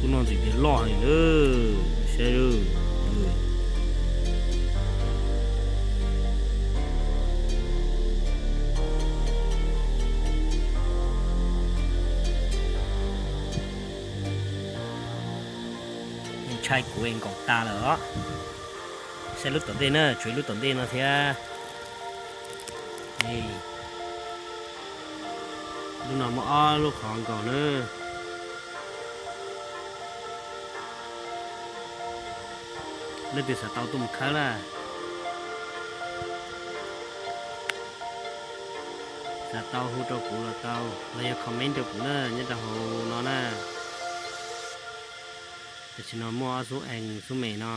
No ntxim tias loj heev lawm, saib. Ntshai kuv es nkaum tas lawm os. Saib lub tom ntej na, tshuav ib lub tom ntej no thiab. Lub no muaj ob lub qhov nkaus na. Leej twg xav tau tuaj mus khawb lawm, xav tau hu rau kuv los tau, los yog comment rau kuv na nyob rau hauv no na. Tam sim no muaj ob xub ees xub me no.